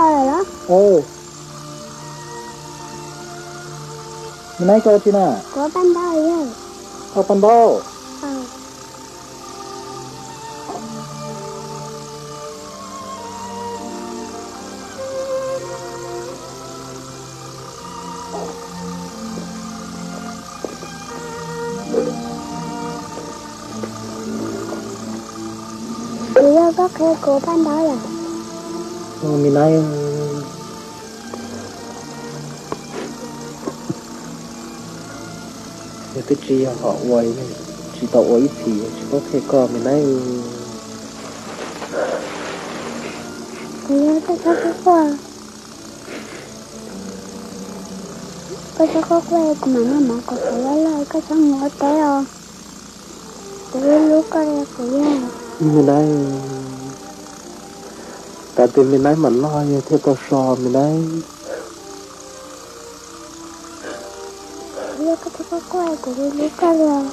Ov, me nai koj ua tsi na? Ov, paj ntaub. Kuv yog koj qhia kuv paj ntaub yom? Me nai, yog twb tsis yog hom ua, tsis tau ua ib txhis, tsis paub qhia koj me nai. Kuv yog koj txhob quaj, koj txhob quaj, kuv mam noj mov kom kuv loj loj, koj txhob mus ua teb os. Kuv hlub hlub koj li kuv yog. Me nai, tas tes me nai mam loj yog thiaj tau so me nai. Kuv yog koj txhob quaj, kuv hlub hlub koj li os.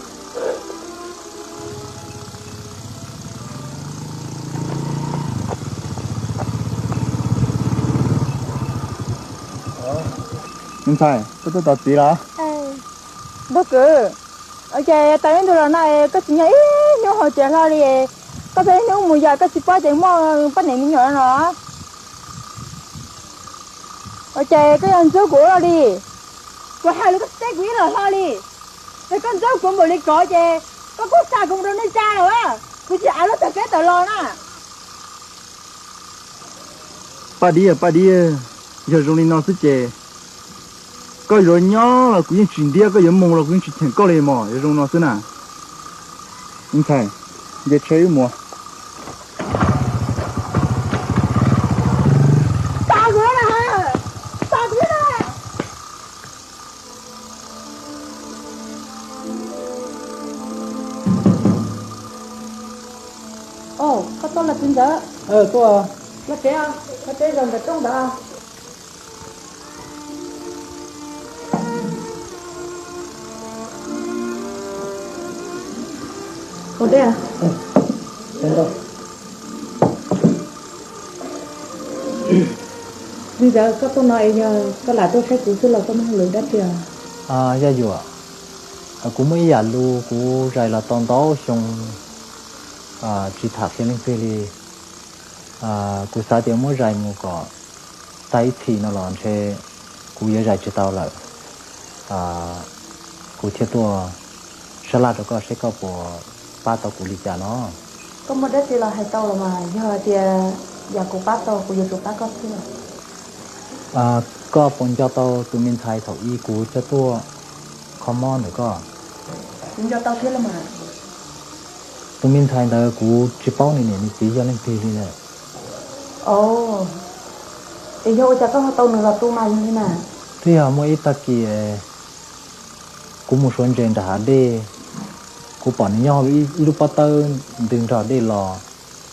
Me ntxhais, koj tuaj tos txiv los? Npawg Kwv, ua cas tas ib ntus los no koj tsis nyob ib hnub hauv tsev hlo li? Koj pheej ib hnub mus yam koj tsis paub ces muaj poj niam me nyuam no. Ua cas koj yuav ntxub kuv ua luaj li? Kuv hais li koj tsis teb kuv ib los hlo li. Yog koj ntxub kuv npaum li ko ces koj kuj xa kuv mus rau nej tsa lawm, kuv tsis av lub tag keb tawm los na. Paj Dib, Paj Dib, yog zoo li no xwb ces koj yuav nyob los kuv yeej tsis ntiab, koj yuav mus los kuv yeej tsis cheem koj li mog, yog zoo no xwb na. Me ntxhais, nce tsheb wb mus. Koj tuaj los txiv ntxawm? Tuaj. Los tsev, los tsev zaum ntawm rooj ntawd. Txiv ntxawm, koj tuaj no es yog koj lam tuaj saib kuv xwb los koj muaj hauj lwm dab tsi os? Yaj Yuam, kuv muaj ib yam lus kuv zais los tau ntau xyoo tsis tham qhia leej twg li. Kuv xav tias muab zais mus kom tag ib txhis no los ntshe kuv yuav zais tsis tau lawm. Kuv thiaj tuaj sab laj rau koj seb koj puas pab tau kuv li cas no. Koj muaj dab tsi los hais tau los mas, yog hais tias yam kuv pab tau kuv yuav tsum pab koj xwb. Koj puas nco tau tus me ntxhais thaum ub kuv coj tuaj kho mob ntawm koj? Kuv nco tau thiab los mas. Tus me ntxhais ntawd kuv tsis paub nws niam nws txiv yog leej twg li lawm. Os, es yog ua cas koj ho tau nws los tu mas yog li na? Twb yog muaj ib tag kis kuv mus suav ntses nram hav dej, kuv pom nws nyob ib lub pob tawb ntws nrog dej los,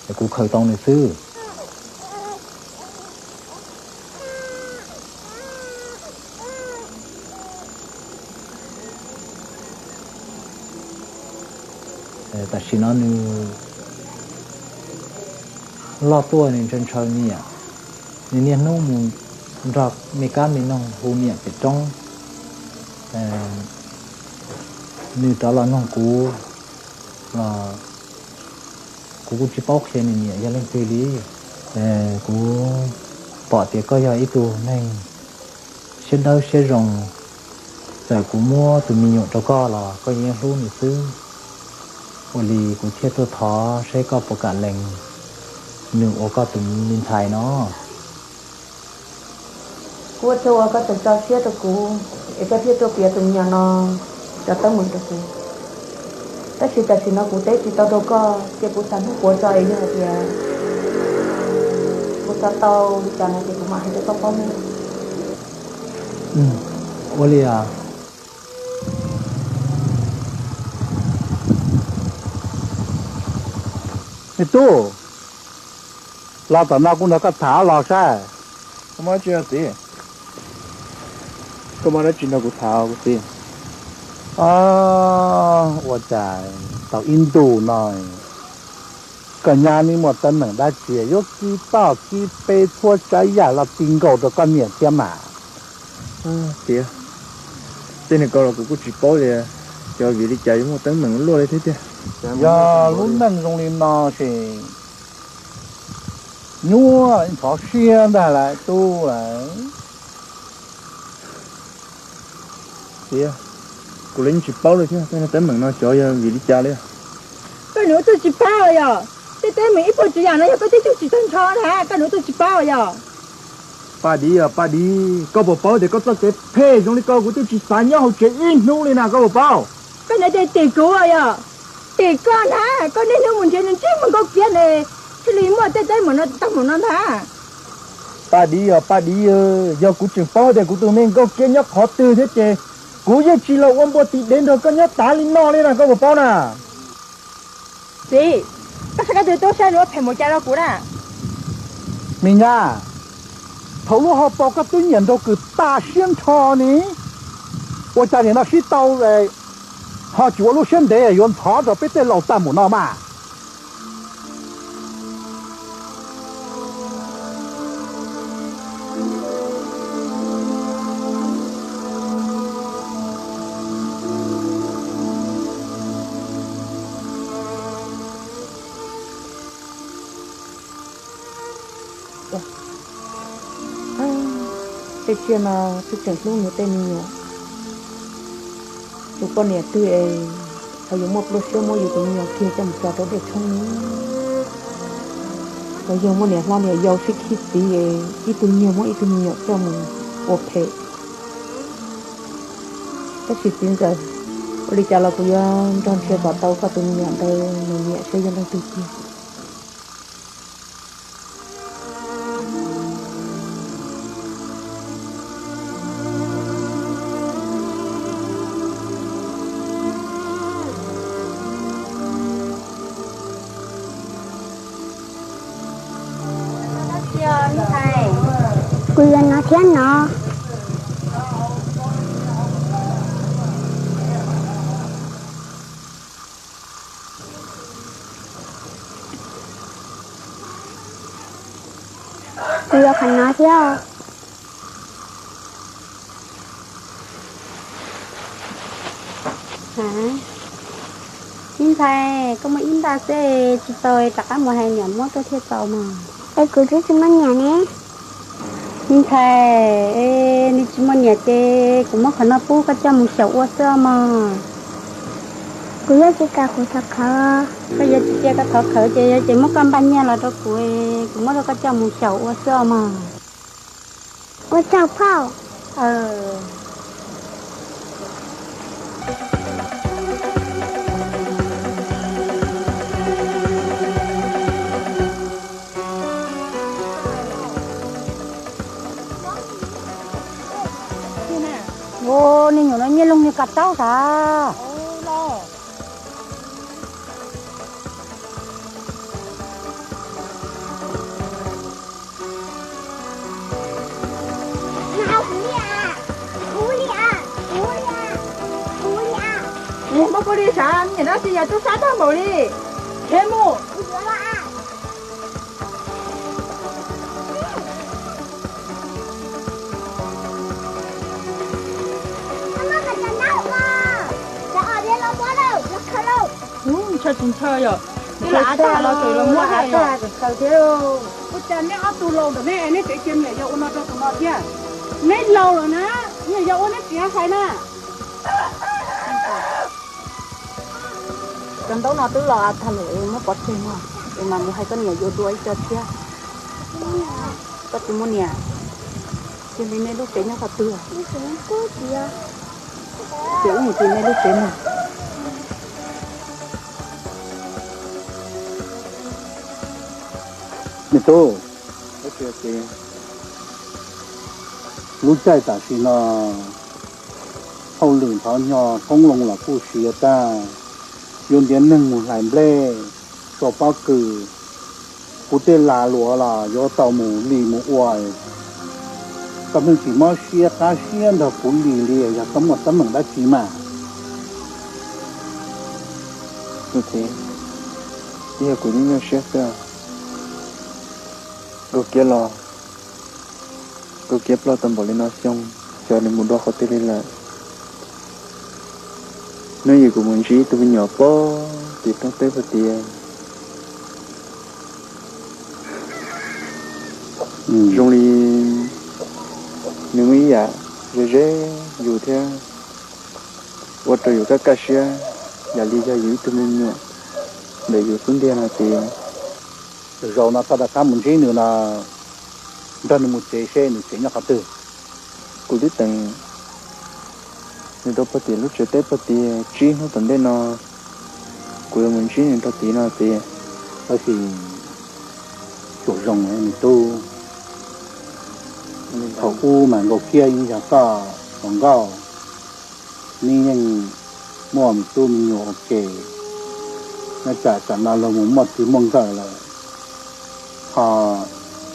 es kuv khaws tau nws xwb. Tam sim no nws loj tuaj, nws ntshaw ntshaw niam, nws niaj hnub mus nrog me kab me noog hu niam pem roob. Nws rov los noog kuv los kuv kuj tsis paub qhia nws niam yog leej twg li. Kuv pom tias koj yog ib tug neeg siab dawb siab zoo, txawm kuv muab tus me nyuam rau koj los koj yeej hlub nws xwb. Ua li kuv thiaj tuaj thov seb koj puas kam lees nws ua koj tus me ntxhais no. Kuv ua tsaug uas koj tseem tso siab rau kuv, es koj thiaj tuaj piav tus me nyuam no cov teeb meem rau kuv. Tab sis tam sim no kuv teb tsis tau rau koj, ces kuv xav hnub puav tso es yog hais tias kuv xav tau li cas no ces kuv mam hais rau koj paub nawb. Ua li os. Me tub, los tom no kuv nrog koj tham los saib. Koj muaj dab tsi nrog kuv tham kuv txiv? Ua cas tau ib ntus no Koj nyab neb muaj teeb meem dab tsi yuav kib toj kib peb txhua tsav yam los ti nkaus rau koj niam thiab mas? Tias, tej niag ko los kuv kuj tsis paub li, xyov vim li cas yuav muaj teeb meem luaj li thiab tiag. Yog lub neej zoo li no ces nyuaj ntxhov siab ntag lawm tub lawm. Tias, kuv los yeej tsis paub li thiab, tej teeb meem no xyov yog vim li cas li. Koj nws ua txuj tsis pab los yog? Tej teeb meem ib puas tsav yam no yog koj tej tug tsis tag nrho na, koj nws ua txuj tsis pab los yog? Paj Dib, Paj Dib, koj puas paub tias koj txoj kev phem zoo li ko kuv twb tsis xav nyob hauv tsev ib hnub li na, koj puas paub? Koj niam tes tim kuv los yog? Tim koj na, koj niaj hnub mus nrhiav nws ntsej muag Nkauj Kiab ne, thiaj li muaj tej teeb meem no tau mus no ntag. Paj Dib, Paj Dib, yog kuv tseem paub tias kuv tus me Nkauj Kiab nyob qhov twg thiab ces kuv yeej tsis los ua npua tiv dev nrog koj nyob tas li no li na, koj puas paub na? Txiv, koj saib koj tus tub saib nws ua phem mus cas rau kuv na. Me nyab, thaum lub hauv paus koj twb nyiam nraug kws tas siab nrho ne, ua cas nim no sib tau ho tsis ua lub siab ntev yuav ntxhov rau peb tej laus tag mus no mas? Tej tsiaj no twb tseem hlub nws tej me nyuam, tus poj niam twg es ho yuav muaj plab siab muab yus tus me nyuam kiag coj mus tso rau dej tshoob ne? Los yog muaj niam hlob niam yau sib khib txiv es ib tug nyiag muab ib tug me nyuam coj mus ua phem. Tab sis txiv ntxawm, ua li cas los kuv yuav nrog nrhiav kom tau koj tus me nyuam ntawd nws niam saib yog leej twg tiag. Kuv yuav no thiab no. Kuv yuav qhov no thiab. Me ntxhais, koj muaj ib ntaj xwb tsis tau, rov qab mus hais niam muab tuaj thiaj tau mas. Es kuv twb tsis muaj niam ne. Me ntxhais, nws tsis muaj niam ces kuv muab qhov no pub koj coj mus xyaum ua xwb mog. Kuv yuav tsis kam kuv thov khawv. Koj yuav tsis cia koj thov khawv ces yog ces muab koj npaj nyiaj los rau kuv, kuv muab rau koj coj mus xyaum ua xwb mog. Ua tsaug phauj. Ua, niag nyuam no nyiaj loog niag kav taub tas. Mus npau koj li sav, niam dab tsi yog tub sab tag npaum li. Khiav mus. Ntshaw tsis ntshaw yom, twb lam av tag los tseem los muab hais os. Ua cas neb ob tug laus ntawm neb, neb tseem cia niam yau ua no rau tus no thiab? Neb laus lawm na, niam yau ua neb txiv hais na. Cov ntaub no twb los tag lawm, muab pov tseg no, es mam mus hais koj niam yuav dua ib co tshiab. Koj tsis muaj niam, cia li nej lub tsev nyob qhov twg? Ces wb mus tim nej lub tsev mus. Me tub, lub caij tam sim no hauj lwm nthov nyo qoob loo los kuj siav tag, yuav ntiav neeg mus hlais nplej, sau pob kws, kuv tej las luam los yuav tau mus li mus ua. Koj pheej tsis mob siab qab siab nrog kuv li li, yog koj muaj teeb meem dab tsi mas? Ib yog kuv nyuaj nyuaj siab xwb. Nkauj Kiab los, Nkauj Kiab ploj tau npaum li no xyoo, xyov nws mus dua qhov twg li lawm. Hnub yim kuv mus ntsib tus me nyuam pog tim roob teb puag tim, zoo li nws muaj ib yam ze ze yus thiab, ua rau yus kaj kaj siab, yam li yog yus ib tug me nyuam ntawm yus xub ntiag no tiag. Zaum no koj rov qab mus ntsib nws no, nrog nws mus tsev seb nws tsev nyob qhov twg. Kuv twb teem nws rau puag tim lub tsev teb puag tim tsib hnub tom ntej no, kuv yuav mus ntsib nws rau tid no tiag. Tab sis xyuam zoo nws tub, thaum ub mas Nkauj Kiab yeej yog txoj hluas nkauj, nws yeej muaj me tub me nyuam ua ke, nyob tsam tsam no luag mus muaj txiv muaj nkawm lawm, ho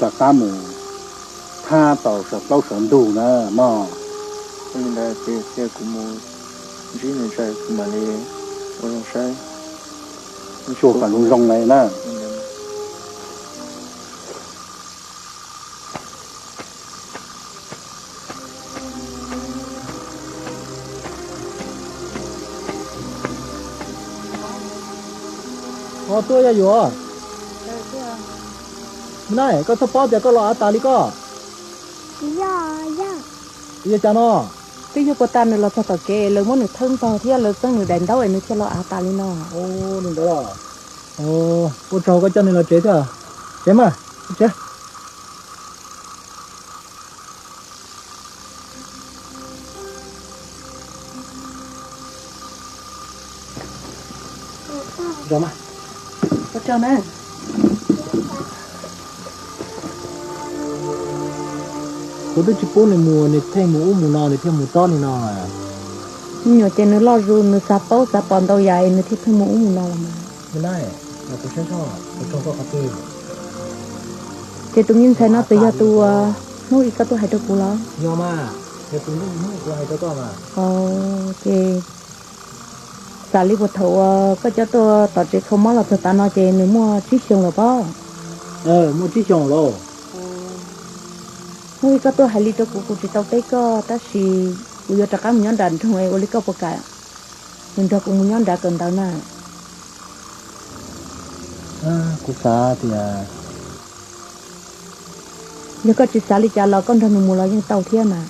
rov qab mus thab tau sawv plaub sawv ntug na mog. Ua li ntawd ces cia kuv mus ntsib nws tso kuv mam li ua zoo saib. Xyuas kom zoo zoo lawm na. Ho tuaj Yaj Yuam. Na, koj txhob paub tias koj los av tas li koj. Yog cas no? Twb yog puag ta nws los txog tom kev lawv muab nws thawb ntog thiab lawv txeeb nws daim ntaub es nws thiaj los av tas li no. Li ntawd los? Ua tsaug koj coj nws los tsev thiab. Tsev mas, tsev. Kuv twb tsis pub nws mus, nws thiaj mus ub mus no, nws thiaj mus tob li no. Me nyuam ces nws loj zus, nws xav paub xav pom ntau yam es nws thiaj pheej mus ub mus no los mas. Ces tus me ntxhais no twb yog tus uas hnub ib koj tuaj hais rau kuv los? Yog mas, yog tus hnub hnub kuv hais rau koj mas. Ces xav li puag thaum uas koj coj tuaj tom tsev kho mob los txog tav no ces nws muaj tsib xyoos lawm pob? Muaj tsib xyoos lawm. Hnub ib koj tuaj hais li rau kuv, kuv tsis tau teb koj, tab sis kuv yuav rov qab mus nyob nram nroog es ua li koj puas kam nws nrog kuv mus nyob nrad kawm ntawv na? Kuv xav tias, yog koj tsis xav li cas los koj nrog nws mus los yeej tau thiab mas.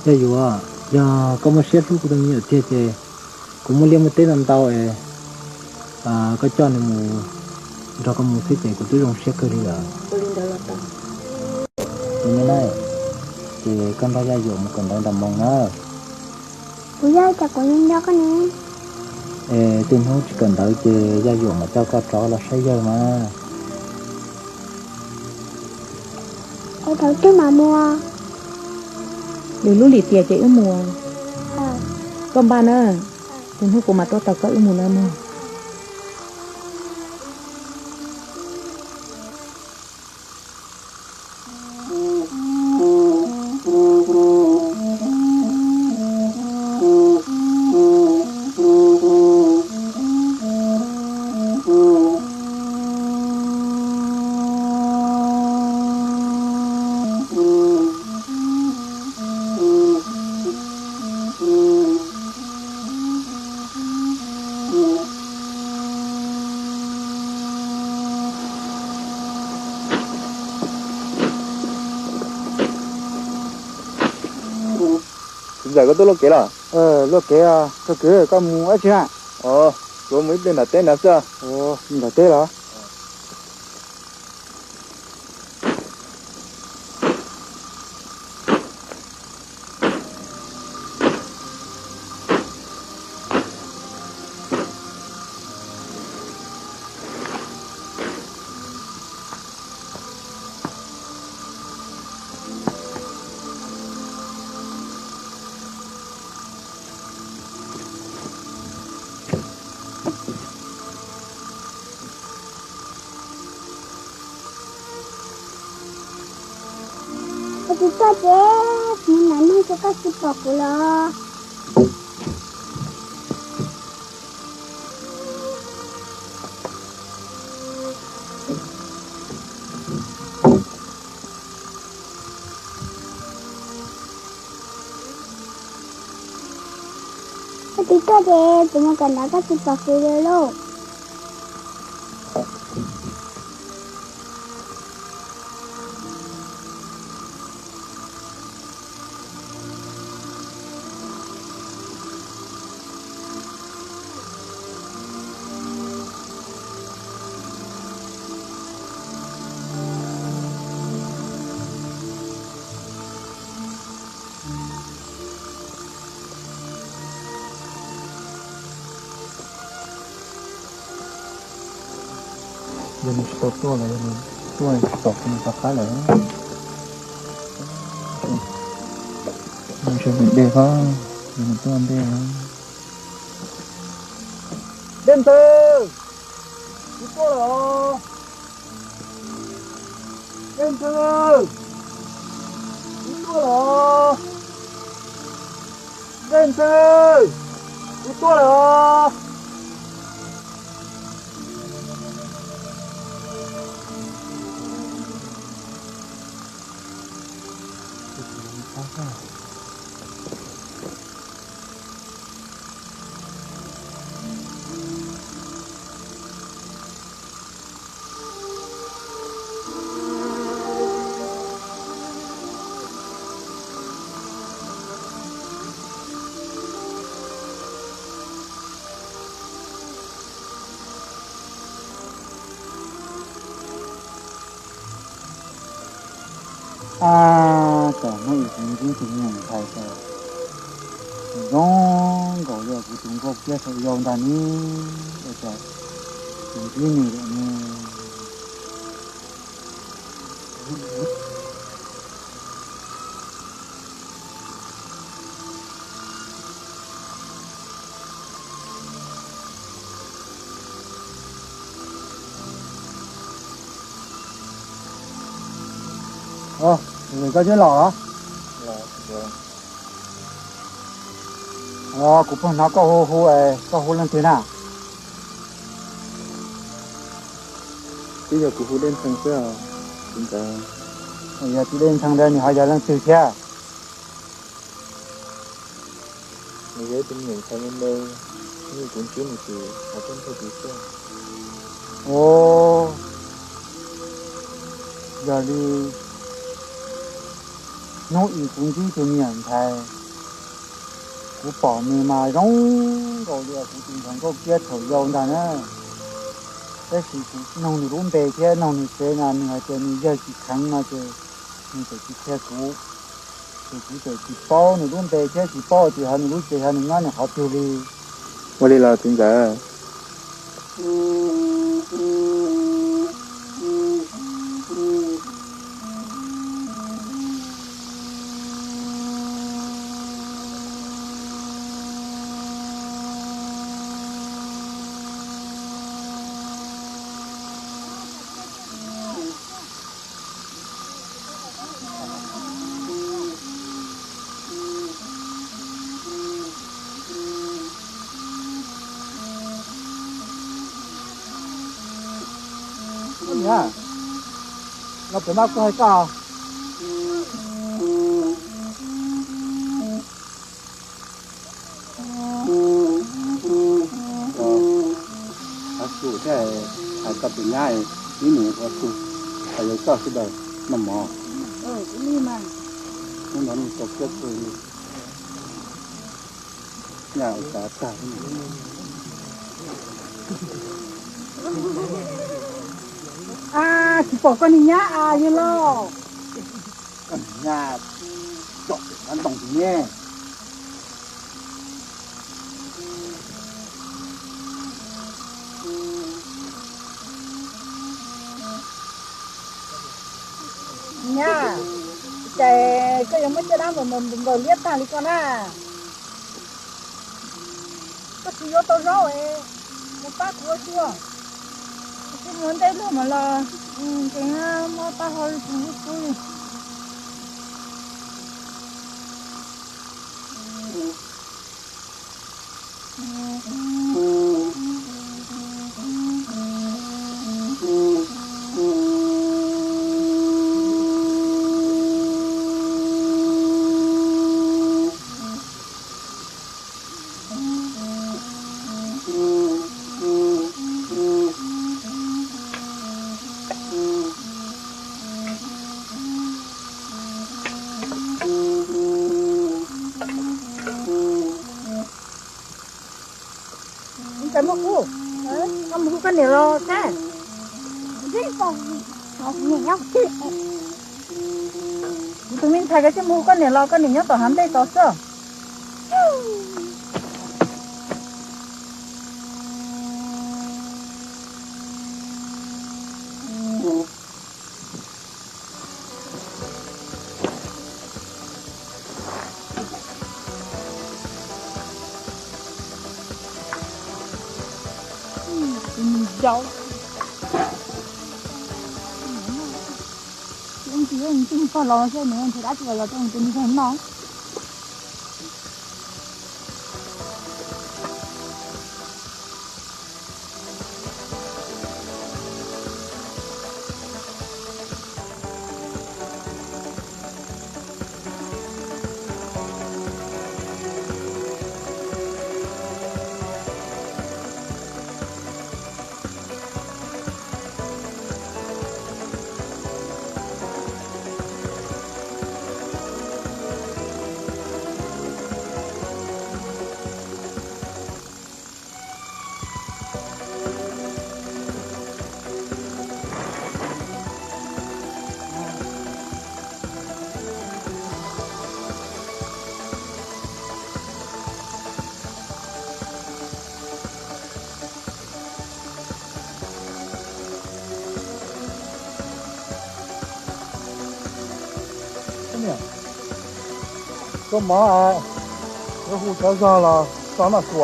Yaj Yuam, yog koj muaj siab hlub kuv tus me nyuam tiag ces kuv muaj liaj muaj teb ntau ntau es koj coj nws mus, nrog koj mus xwb ces kuv twb zoo siab kawg li lawm. Ua li ntawd los tau. Ces koj nrog Yaj Yuam mus kawm ntawv nram Moos na. Kuv yog cas kuv nyob nyob koj ne. Es tej hnub tsis kawm ntawv ces Yaj Yuam mam coj koj rov los saib yawg mas. Es thaum twg mam mus? Lwm lub lim tiam ces wb mus. Koj npaj na, lwm hnub kuv mam tuaj tos koj wb mus na mog. Txiv ntxawm, koj tuaj luaj kev los? Luaj kev, koj kwv koj mus dab tsi na? Kuv mus ib pliag nram teb ntawd xwb. Nram teb los? Kuv tsis tuaj ces kuv mus nram neeg ces koj tsis pom kuv los? Koj tsis tuaj ces kuv mus kawm ntawv koj tsis pom kuv li lauj. Yog nws tsis tau tuaj los yog nws tuaj tsis pom kuv mus rov qab lawm. Nws sawv ntxov dej ko, yog nws tuaj ntej. Dej Ntxawg, kuv tuaj lawm os. Dej Ntxawg, kuv tuaj lawm os. Dej Ntxawg, kuv tuaj lawm os. A, cas hnub ib kuv ntsib tus me nyuam ntxhais txawm zoo nkaus li kuv tus nkauj kiab thaum yau ntag ne, ua cas kuv ntsib nws lawm ne. Os, koj twb los los? Os, kuv pheej hnov koj hu hu, koj hu leej twg na? Twb yog kuv hu Dej Ntxhee xwb os. Yog tus Dej Ntxhee ntawd nws ho yog leej twg thiab? Nws yog ib tug me nyuam ntxhais me me, hnub kuv ntsib nws ces hais txog ntawm kuv xwb. Ua, yog li hnub ib kuv ntsib tus me nyuam ntxhais, kuv pom nws mas zoo nkaus li kuv tus ntxhais nkauj kiab thaum yau ntag na. Tab sis kuv noog nws lub npe thiab noog nws tsev no nws hais tias nws yawg tsis kheev no ces nws txawm tsis qhia kuv. Ces kuv txawm tsis paub nws lub npe thiab tsis paub tias ho nws lub tsev ho nws nyob nws qhov twg li. Ua li los txiv ntxawm. Los pem no kuv hais koj. Ua su thiab, hais koj tus nyab ib mus ua su, hais yog koj sawv daws noj mov. Hnub no nws tau kiab kawg li. Nyab ua cas tag. A, tsis pom koj niag nyab a yawg lauj. Koj niag nyab tsom pem qab ntoo tus ne. Nyab, cas koj yuav muab caj dab npaum nkaus liab tag li ko na? Koj tsis yuav tau zaub es mus pab kuv ua si. Kuv mus ntej luag mas los ntev, muab pab ho tus lub kub li. Mus hu, koj mus hu koj niam los saib. Kuv tus me ntxhais, koj cia mus hu koj niam los, koj niam nyob tom hav nplej tod xwb. Tus me ntxhais, tus me ntxhais los xwb, nws nrhiav dab tsi los yog tus me ntxhais noj. Koj mov, yuav hu cov zog los tso noj xwb.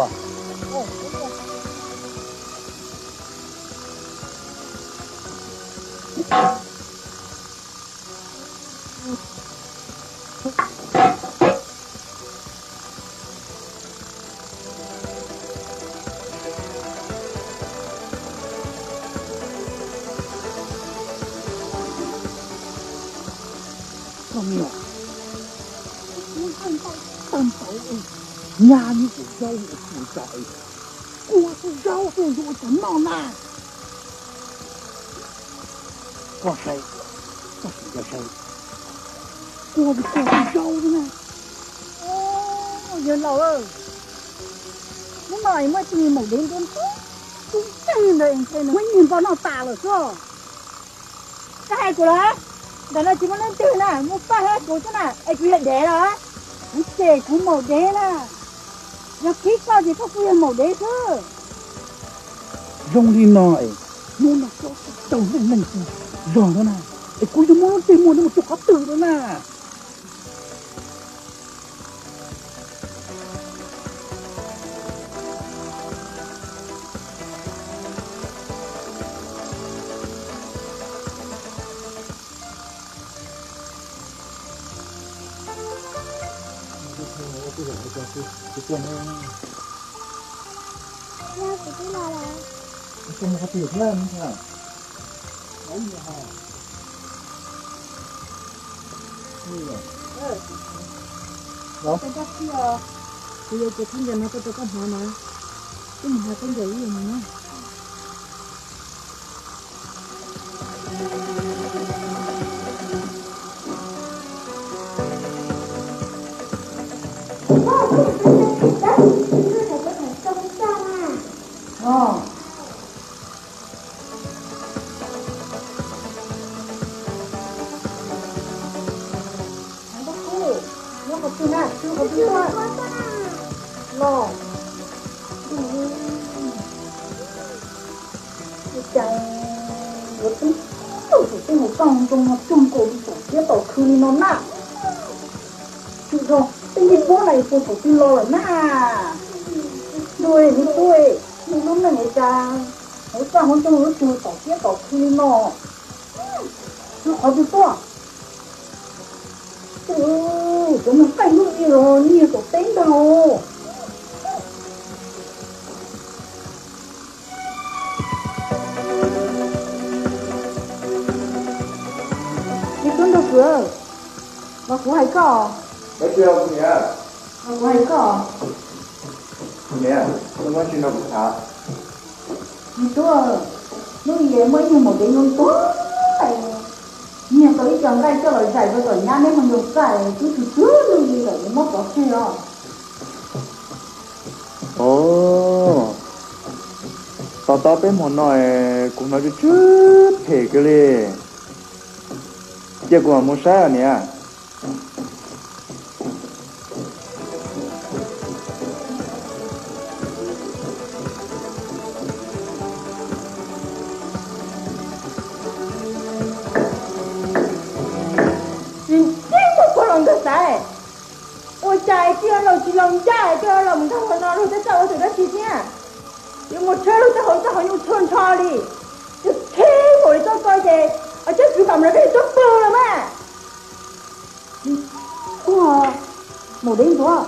Koj me nyuam, nyab nyob ua zaub ua tsuag tso, kua tus zaub tus ntsuag ua tsuag noj na. Koj saib, koj sim nco saib, kua tus kua tus zaub na. Yawg laus, hnub no muaj tus maum dev ntuj ntuj nteeg ntawd es ntshe nws muab nyiag npau noj tas lawm xwb. Koj hais kuv los? Ntawm no tsis muaj leej twg na, muaj Paj thiab kuv xwb na, es kuv yog dev los? Kuv cem kuv maum dev na. Yog kib koj ces koj kuj yog maum dev xwb. Zoo li no es, hnub no koj tau neej neeg tus zog no na, es kuv yuav muab lub ntsej muag no mus rau qhov twg no na. Kuv yuav txiav khaub ncaws no tuaj rau koj hnav na. Wb mus hnav khaub ncaws wb yuav mus na. Nyob qhov twg na, qhov twg tuaj los? Ua cas yuav twb thaum tej mus toj ntoo no cuag nkaus li tom tiab tom khw li no na. Tsis zoo, tej niag puab no puas thaum twg los lawm na? Ntuj, me tub, me lub neej ua cas hauv toj hauv ntoo yuav cuag tom tiab tom khw li no? Yog qhov twg tuaj? Cov neeg qeej lub i los nyiag tom teb ntag. Me tub ntsuag kwv, los kuv hais koj. Los kuv hais koj. Me tub, hnub i muaj ib niag maum dev ntuag ntuag, nyiag tau ib co nqaij coj los zais rau tom nyab neb mus yug txaij, twb txhua txhua hnub li lawm yuav muab pov tseg os. Os, Tos tos peb hmo no kuv hnov tsw tsw phem kawg li. Cia kuv mam mus saib niam. Tsis ntseeg kuv los nkawg xaiv. Ua cas tsis los, tsis los ncaj, tsis los mus nrog hluas no luag tej txawj ua tus dab tsi thiab. Yuav mus tshawb luag tej hauv txaj hauv nyuj txhua nrho li. Yog khib npaum li koj ko ces coj kwv pam mus rau peb tsob pwg los mas. Ub, maum dev ntxuav,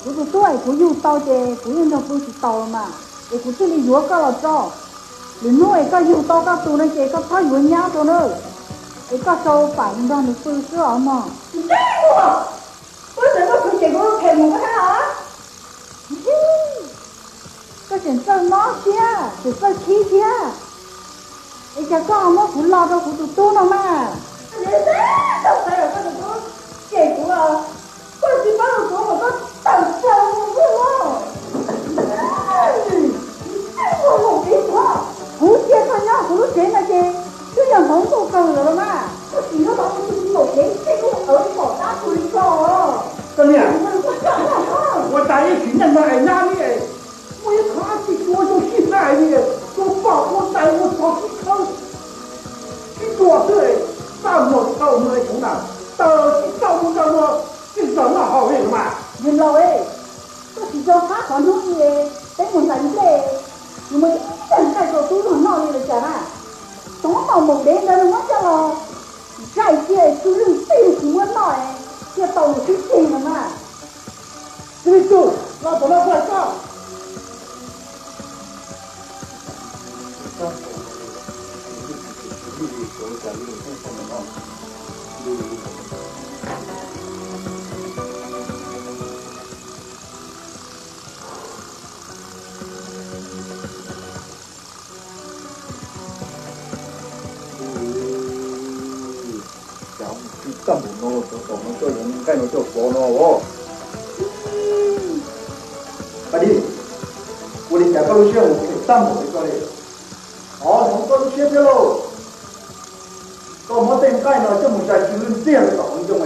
kuv tus tub es kuv yug tau ces kuv yeej nrog pw tsis taus los mas, es kuv thiaj li yuav koj los tso. Lwm hnub es koj yug tau koj tus no ces koj txhob yuav nyab rau na, es koj sau pam nrog nws pw xwb os mog. Ntseeg kuv, koj tseem txawj khwv ces kuv phem mus koj thiab los? Koj tseem txawj mob thiab, tseem txawj khib thiab, es cas koj muab kuv lo rau kuv tus tub no mas? Koj tsis paub rau kuv, koj tsis paub rau kuv mas koj tawm plaws mus kuj los. Kuv cia koj nyob kuv lub tsev no ces twb yog hmoov ntuj kawg lawm los mas. Koj tsis nyob tau tus tsis maum dev ntsej muag awv pom dab tuag li ko. Koj niam, ua cas ib sim neej no es nyab li es muaj ib qho dab tsi tuav zoo sib hlab li, tus pom ua tais ua tsov sib khawb sib tua xwb, txaj muag tau muag li tsoov na, taws tsis tau mus rau luag tsis txawj noj haus li mas. Niam laus, koj tsis tso qab qhov hnub i peb mus hlais nplej, nws muaj ib tag nqaij rau tub luag noj li los cas na. Tov maum maum dev ntawd nws muab coj los zais cia txhua leej txhua tus muab noj, thiaj tau luag tib teg no mas. Txiv Vij Tsum, los tom no kuv hais koj. Cas txaj muag no, xyov tom no coj yog nqaij no coj pov no os. Paj Dib, ua li cas koj lub siab mus phem txaj muag li koj li? Hov, hloov koj lub siab thiab lauj. Koj muab tej nqaij no coj mus zais tsw lwj ntxiag rau tom hauv ncoo,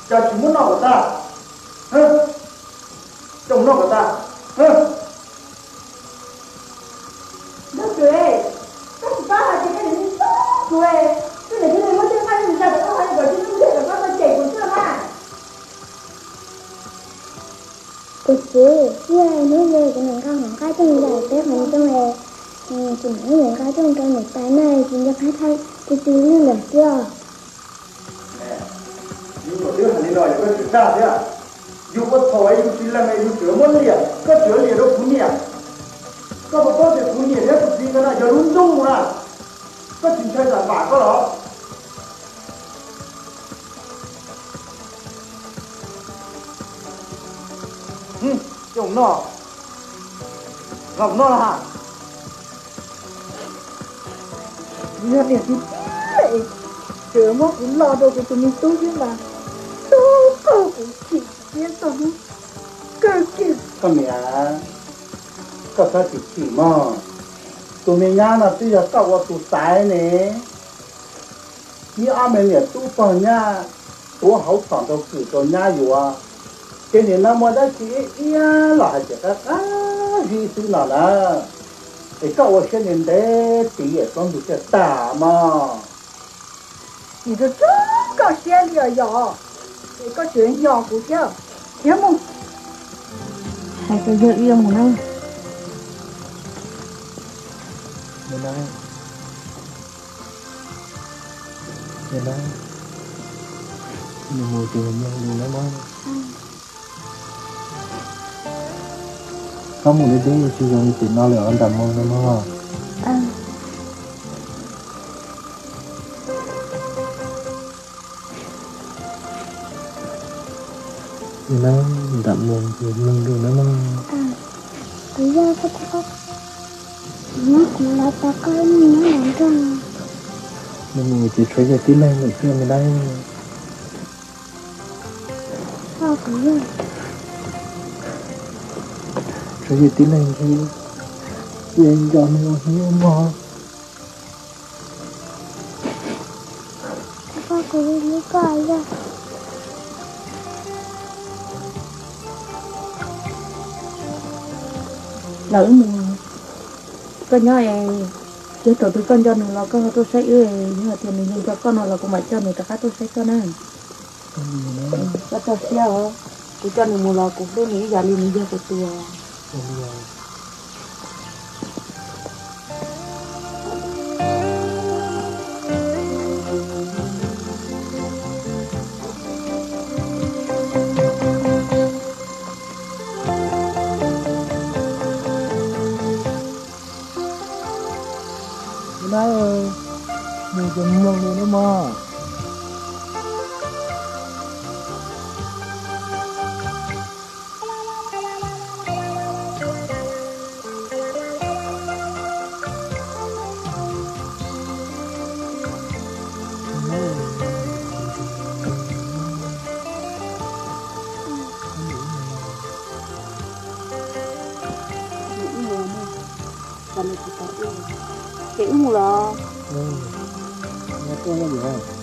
cas tsis muab noj kom tag? Coj mus noj kom tag. Nrog kuv, koj tsis paub hais tias koj niam tij txub kuv, koj niam thiaj li muab tej nqaij no zais rau koj hauv kom tsw lwj ntxiag kom koj tau cem kuv xwb mas. Tus txiv, yog hnub no kuv niam nkag hauv nqaij coj mus zais peb hauv ncoo es, tsis muaj niam nkag coj rau niam tais na, tsis nco qab thaj tsw tsw lwj lawm xwb os. Yus nyuam twb hais li no yog koj tseem dag thiab. Yus ua txhaum yus tsis lees yus tseem muab liam, koj tseem liam rau kuv niam. Koj puas paub tias kuv niam thiab kuv txiv nkawd no yog lub ntuj na, koj tsis ntshai tsam vam koj los? Coj mus noj, los mus noj los ha. Yog niam txiv tseem muab kuv lo rau kuv tus me tub thiab mas, tub kawg kuv chim siab txog hnub kawg kiag. Koj niam, koj txhob chim chim mog. Tus me nyab no twb yog koj ua tus xaiv ne. Ib ob me niam tub pog nyab tuav hauv txhom rau kwm rau nyab yuav, ces nim no muaj dab tsi ib iab los hais tias qab qab zib xwb no na. Es koj ua siab ntev ntev tiv es tsob ntug thiaj tag mog. Tsis tshua tshua koj siab li os yom, es koj tseem nyo kuv thiab, khiav mus. Hais tias yog li mus na. Mus na. Mus na. Mus ces mus lus na mog. Koj mus deb deb tsis zoo li pem no lawm os Nram Moos na mog. Nram Moos ces mloog lus na mog. Kuv yog, kuv los tos koj ib hnub nyob nram nroog. Mus ces tshuav yog tib neeg lawm xwb me dab. Tshuav yog tib neeg xwb. Ces nco nws los hlub mog. Koj kuv li hlub koj yog. Lawv wb mus, koj nyob es, yog thaum twg koj nco nws los koj ho tuaj saib wb, yog tias nws yeej nco koj no los kuv mam coj nws rov qab tuaj saib koj na. Koj txhob siab os, kuv coj nws mus los kuv hlub nws ib yam li nws yog kuv tus. Nab, nws tsis mloog li na mog. Ces wb mus los?